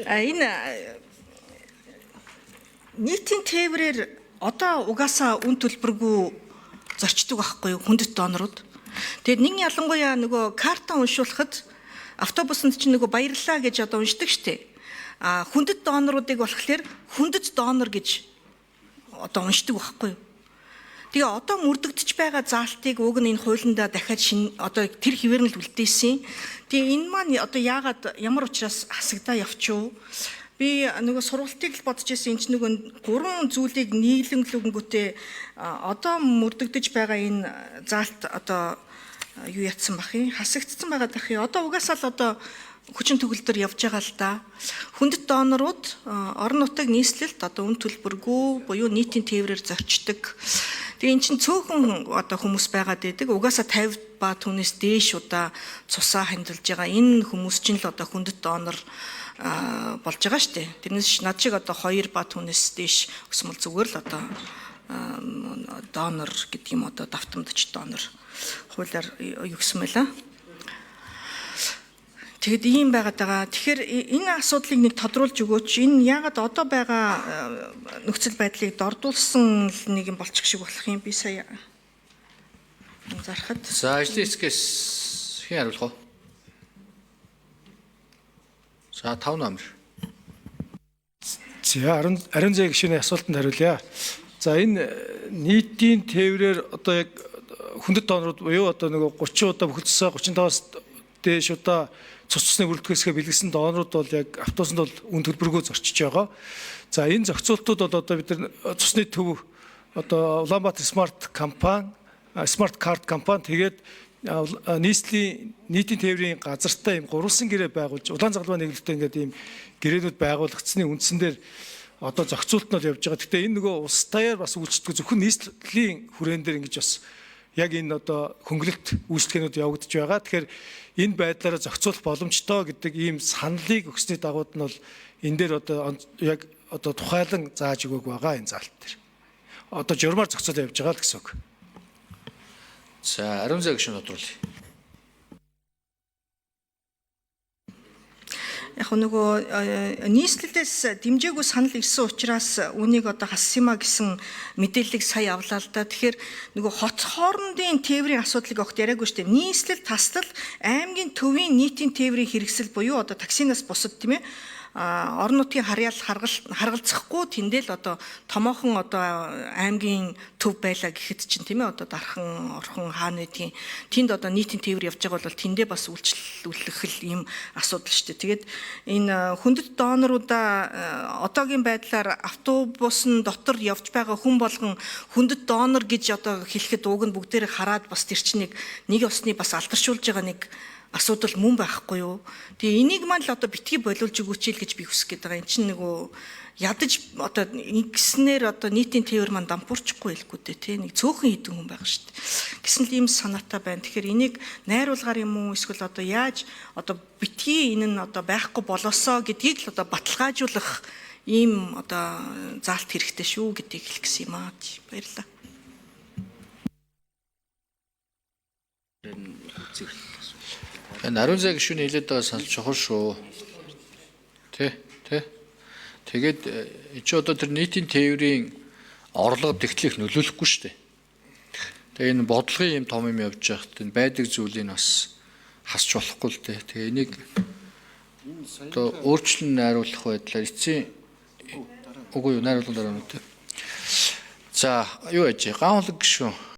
Энэ нийтийн тээврээр одоо угаасаа үн төлбөргүй зорчдог байхгүй юу хүндэт донорууд. Тэгээд нэг ялангуяа нөгөө карта уншуулахад автобусанд чинь нөгөө баярлалаа гэж одоо уншдаг штеп. А хүндэт доноруудыг болохоор хүндэт донор гэж одоо уншдаг байхгүй юу. Тэгээ одоо мөрдөгдөж байгаа заалтыг уг нь энэ хуулиндаа дахиад шин одоо тэр хэвээр нь л үлдээсэн. Тэгээ энэ маань одоо яагаад ямар учраас хасагдаа явчихв? Би нөгөө сургалтыг л бодож ирсэн, энэ чинь нөгөө гурван зүйлийг нийлэнглэнгүүтээ одоо мөрдөгдөж байгаа энэ заалт одоо юу ятсан бах юм, хасагдсан байгаа дах юм. Одоо угаасаа л одоо хүчин төгөлдөр явж байгаа л да. Хүндэт донорууд орон нутаг нийслэлд одоо үн төлбөргүй буюу нийтийн тээврээр зорчдог. Тэгээ эн чинь цөөхөн одоо хүмүүс байгаад байдаг. Угаасаа 50 ба түүнээс дээш удаа цусаа хандилж байгаа. Энэ хүмүүс чинь л одоо хүндэт донор болж байгаа шүү дээ. Тэрнээс над шиг одоо 2 ба түүнээс дээш өсмөл зүгээр л одоо донор гэдэг юм, одоо давтамдч донор хуулиар юу гэсэн мэлээ. Тэгэд ийм байгаад байгаа. Тэгэхээр энэ асуудлыг нэг тодруулж өгөөч. Энэ яагаад одоо байгаа нөхцөл байдлыг дордуулсан нэг юм болчих шиг болох юм, би сая анзаархад. За, ажлын хэсгээс хэн хариулах вэ? За, 5 номер. За, ариун зээ гишүүний асуултанд хариулъя. За, энэ нийтийн тээврээр одоо яг хүндэт донорууд буюу одоо нөгөө 30 удаа бүхэлдсээ 35-аас дээш удаа цус цусны бүрэлдэхүүнсгээ бэлгэсэн донорууд бол яг автобусанд бол үн төлбөргүй зорчиж байгаа. За, энэ зохицуултууд бол одоо бид нар цусны төв, одоо Улаанбаатар смарт компани, смарт карт компани, тэгээд нийслэлийн нийтийн тээврийн газартай ийм гурвалсан гэрээ байгуулж, улаан загалмай нэглэлтэй ингээд ийм гэрээнүүд байгуулагдсны үндсэн дээр одоо зохицуулт нь бол явж байгаа. Гэхдээ энэ нөгөө улс даяар бас үйлчлдэг, зөвхөн нийслэлийн хүрээн дээр ингэж бас яг энэ одоо хөнгөлөлт үйлчлэгээнүүд явагдаж байгаа. Тэгэхээр энэ байдлаараа зохицуулах боломжтой гэдэг ийм саналыг өгсөний дагууд нь бол энэ дээр одоо яг одоо тухайлан зааж өгөөг байгаа энэ заалт дээр. Одоо журмаар зохицуулаад явж байгаа л гэсэн үг. За, ариун зээ гишүүн тодруулъя. Яг нөгөө нийслэлээс дэмжээгүй санал ирсэн учраас үүнийг одоо хассан юма гэсэн мэдээллийг сая авлаа л да. Тэгэхээр нөгөө хот хоорондын тээврийн асуудлыг огт яриаггүй шүү дээ. Нийслэл, таслал, аймгийн төвийн нийтийн тээврийн хэрэгсэл буюу одоо таксинаас бусад, тийм ээ, орон нутгийн харьяал харгалзахгүй тэндэл одоо томоохон одоо аймгийн төв байлаа гэхэд чинь, тийм ээ, одоо Дархан, Орхон хаана гэдгийг тэнд одоо нийтийн тээвэр явж байгаа бол тэндээ бас үйлчлүүлэх л ийм асуудал шүү дээ. Тэгээд энэ хүндэт доноруудаа одоогийн байдлаар автобусын дотор явж байгаа хүн болгон хүндэт донор гэж одоо хэлэхэд уг нь бүгдээрээ хараад бас тэр чинь нэг осны бас алдаршуулж байгаа нэг асуудал мөн байхгүй юу. Тэгээ энийг маань л одоо битгий болиулж өгөөч л гэж би хүсэх гээд байгаа. Энд чинь нөгөө ядаж одоо ингэснээр одоо нийтийн тээвэр маань дампуурчихгүй хэлэхгүй дээ, тий, нэг цөөхөн хідэн хүн байгаа шүү дээ. Гэсэн л ийм санаатай байна. Тэгэхээр энийг найруулгаар юм уу, эсвэл одоо яаж одоо битгий энэ нь одоо байхгүй болосоо гэдгийг л одоо баталгаажуулах ийм одоо заалт хэрэгтэй шүү гэдгийг хэлэх гэсэн юм аа. Баярлалаа. Энэ ариун зээ гишүүний хэлээд байгаа санал чухал шүү. Тэ, тэ. Тэгээд чи одоо тэр нийтийн тээврийн орлого тэгтлэх нөлөөлөхгүй шүү дээ. Тэгээ энэ бодлогын юм том юм явж байхад энэ байдаг зүйлийг бас хасч болохгүй л дээ. Тэгээ энийг одоо өөрчлөн найруулах байдлаар эцсийн үгүй юу, найруулгын дараа нь. За, юу яж? Гаанхлаг гишүүн.